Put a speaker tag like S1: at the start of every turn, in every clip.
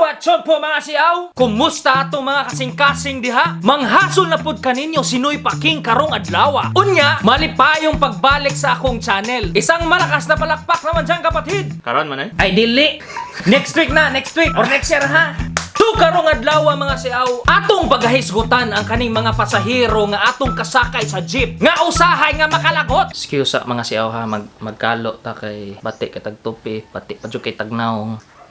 S1: What's up po, mga siaw? Kumusta atong mga kasing-kasing diha? Manghasol na pud kaninyo si Noy Paking karong adlaw. Unya, malipayong pagbalik sa akong channel. Isang malakas na palakpak naman dyan, kapatid.
S2: Karon man eh.
S1: Ay, dili. Next week na, next week. Or next year, ha? So karong adlaw, mga siaw, atong pagahisgutan ang kaning mga pasahero nga atong kasakay sa jeep nga usahay nga makalagot. Excuse sa mga siaw ha, magkalo ta kay bati kay tagtupi, bati pa jud kay tagnaong.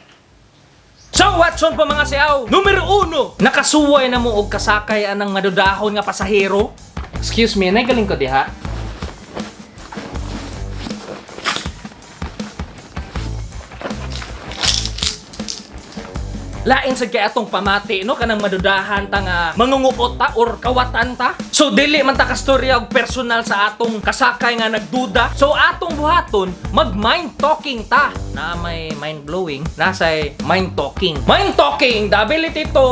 S1: So what's on po, mga siaw? Numero uno, nakasuway na mo og kasakay anang madudahon nga pasahero. Excuse me, nagaling ko diha. Lain sad kay atong pamati, no, kanang madudahan ta nga mangunguot ta or kawatan ta. So dili man ta kastorya og personal sa atong kasakay nga nagduda. So atong buhaton, mag mind talking ta. Na may mind blowing, nasay mind talking. Mind talking, the ability to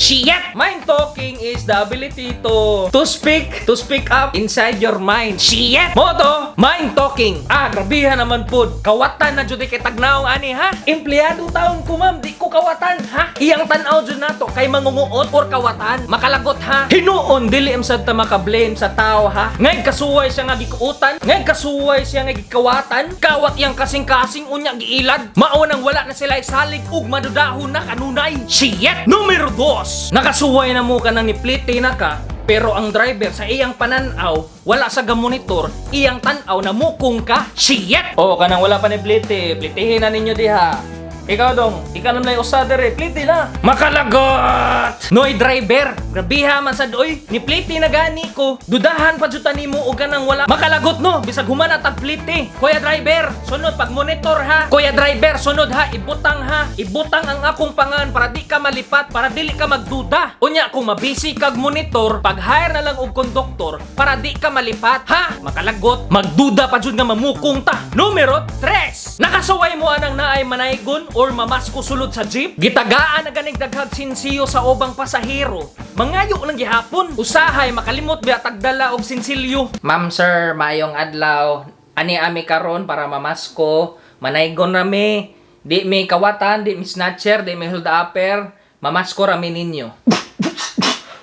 S1: Shit! Mind talking is the ability to speak up inside your mind. Shit! Mo to, mind talking. Ah, grabihan naman pud. Kawatan na jud kay tagnaong ani, ha. Empleyado taon ko, ma'am, di ko kawatan, ha. Iyang tan-aw jud nato kay mangunguot or kawatan. Makalagot, ha. Hinuon dili am sad ta maka-blame sa tao, ha. Ngay kasuway siya nga gikuutan, ngay kasuway siya nga gikawatan, kawat iyang kasing-kasing, unya giilad. Mao nang wala na sila salig ug madudahon na kanunay. Shit! Numero dos. Nakasuway na mo ka nang niplite na ka, pero ang driver sa iyang pananaw, wala sa gamonitor, iyang tan-aw na mukong ka. Shit! Oh, kanang wala pa ni plite, plitihin na ninyo diha. Ikaw dong, ikaw naman usa dere, plite na. Makalagot! Noy driver, grabiha man sad oy, ni plite na gani ko. Dudahan pa jud ta nimo og kanang wala. Makalagot no, bisag human na tag plite. Kuya driver, sunod pag monitor ha. Kuya driver, sunod ha, ibutang ha. Ibutang ang akong pangan para di ka malipat, para dili ka magduda. Unya kung mabisi kag monitor, pag hire na lang og konduktor para di ka malipat ha. Makalagot, magduda pa jud nga mamukong ta. Numero 3. Nakasuway mo anang naay manaygon or mamasko sulod sa jeep? Gitagaan na ganig daghag sinsiyo sa ubang pasahero. Mangayo lang gihapon. Usahay makalimot biya tagdala og sinsilyo. Ma'am, sir, maayong adlaw. Ani ami karon para mamasko. Manaygon rami. Di mi kawatan, di mi snatcher, di mi hold upper. Mamasko rami ninyo.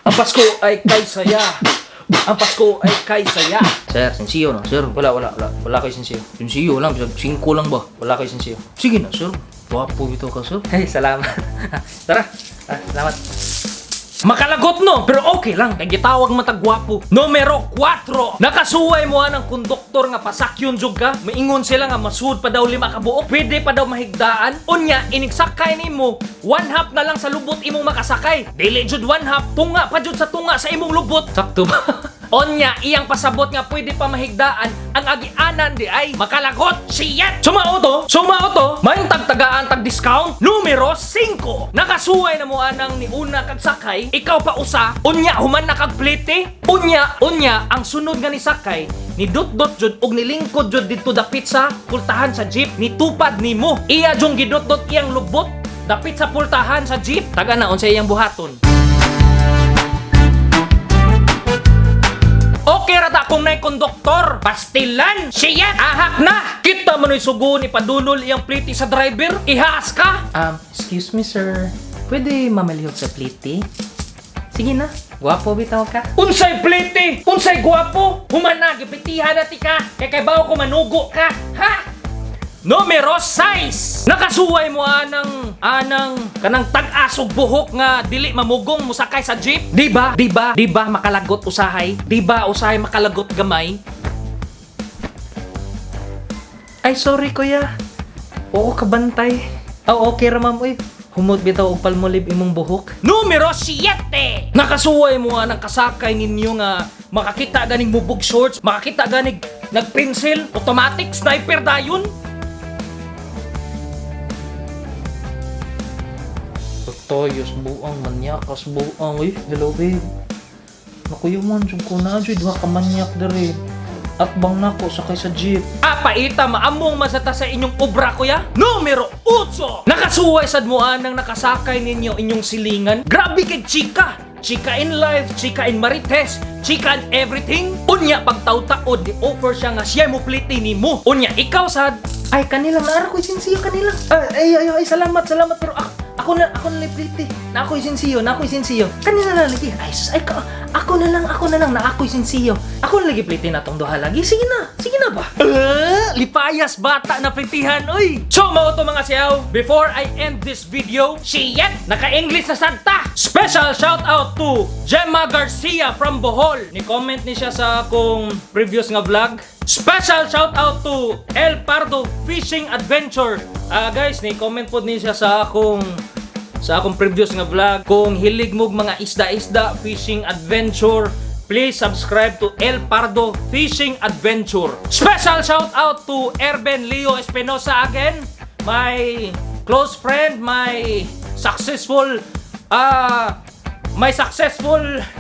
S1: Ang Pasko ay kay saya. Ang Pasko ay kay saya. Sir, sinsiyo no? Sir, wala, wala, wala. Wala kayo sinsiyo. Sinsiyo lang, bisag 5 lang ba? Wala kayo sinsiyo. Sige na, sir. Wapo bitaw ka, sir. Hey, salamat. Tara. Ah, salamat. Makalagot no, pero okay lang. Kay gitawag matag gwapo. Numero 4. Nakasuway mo ang konduktor nga pasakyon jud ka. Maingon sila nga masud pa daw lima ka buok. Pwede pa daw mahigdaan. Unya inigsakay nimo, one half na lang sa lubot imong makasakay. Dili jud one half, tunga pa jud sa tunga sa imong lubot. Sakto ba? Onya, iyang pasabot nga pwede pa mahigdaan ang agianan di ay makalagot. Shit! Sumao to, sumao to, may tagtagaan tag discount. Numero 5. Nakasuway na mo anang niuna kag sakay, ikaw pa usa, unya human na kag plite. Unya, unya ang sunod nga ni sakay, ni dot-dot jud og nilingkod jud didto dapit sa pultahan sa jeep, ni tupad nimo. Iya jung gidot-dot iyang lubot dapit sa pultahan sa jeep. Taga na unsa iyang buhaton? Okay ra ta kung nay konduktor. Pastilan! Siya! Ahak na! Kita man oy sugo ni padunol iyang pliti sa driver. Ihas ka! Excuse me, sir. Pwede mamalihok sa pliti? Sige na. Gwapo bitaw ka. Unsay pliti? Unsay gwapo? Humana, gipitihan na ti ka. Kay kay bawo ko manugo ka. Ha? Numero 6. Nakasuway mo anang kanang tag-asog buhok nga dili mamugong musakay sa jeep? Di ba? Di ba? Di ba makalagot usahay? Di ba usahay makalagot gamay? Ay, sorry, kuya. Oo, kabantay. Oh, okay ra, ma'am. Uy, humot bitaw og palmolive imong buhok. Numero 7. Nakasuway mo ang kasakay ninyo nga makakita ganing mubog shorts, makakita ganing nagpencil, automatic sniper dayon. Toyos buang manyakas buang. Uy, hello, babe. Nakuyuman jud ko na jud duha ka manyak dere. At bang nako sakay sa jeep. Ah, paita maamong masata sa inyong obra, kuya. Numero 8. Nakasuway sad mo anang nakasakay ninyo inyong silingan. Grabe kay chika. Chika in life, chika in marites, chika in everything. Unya pagtaw-taod ni offer siya nga siya mo pliti nimo. Unya ikaw sad, ay, kanila naara ko sinsiyo kanila. Ay, ay, ay, ay, salamat, salamat, pero ako na lang pliti. Na ako'y sinsiyo, na ako'y sinsiyo. Kanila na lagi. Ay sus, ay ka, ako na lang, na ako'y sinsiyo. Ako na lagi pliti na tong duha lagi. Sige na, sige na ba? Lipayas bata na plitihan, oy. So mao to, mga siyaw, before I end this video, shit, naka-English na santa. Special shout out to Gemma Garcia from Bohol. Ni comment ni siya sa akong previous nga vlog. Special shout out to El Pardo Fishing Adventure. Ah guys, ni comment pod ni siya sa akong previous nga vlog. Kung hilig mo mga isda-isda, fishing adventure, please subscribe to El Pardo Fishing Adventure. Special shout out to Erben Leo Espinosa again, my close friend, my successful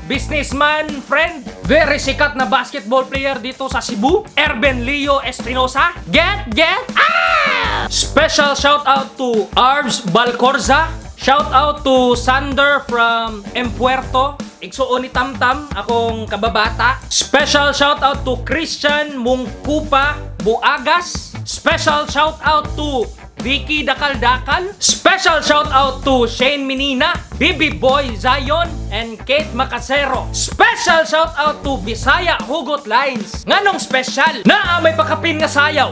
S1: businessman friend, very sikat na basketball player dito sa Cebu, Erben Leo Espinosa. Get, get, ah! Special shout out to Arbs Balcorza. Shout out to Sander from M. Puerto. Igsuon ni Tamtam, akong kababata. Special shout out to Christian Mungkupa Buagas. Special shout out to Vicky Dakal-Dakal. Special shout out to Shane Minina, Bibi Boy Zion, and Kate Macasero. Special shout out to Bisaya Hugot Lines. Nganong special? Naa may pakapin nga sayaw.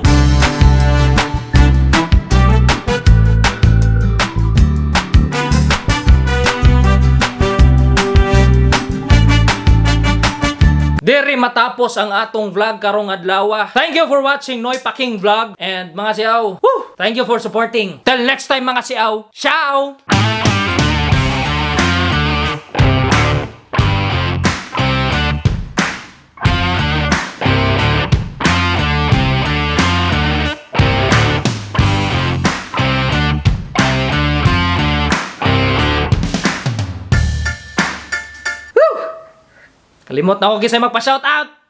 S1: Diri matapos ang atong vlog karong adlaw. Thank you for watching Noy Paking Vlog and, mga siyaw, woo, thank you for supporting. Till next time, mga siyaw. Ciao! Kalimot na ako kisay magpa-shout out.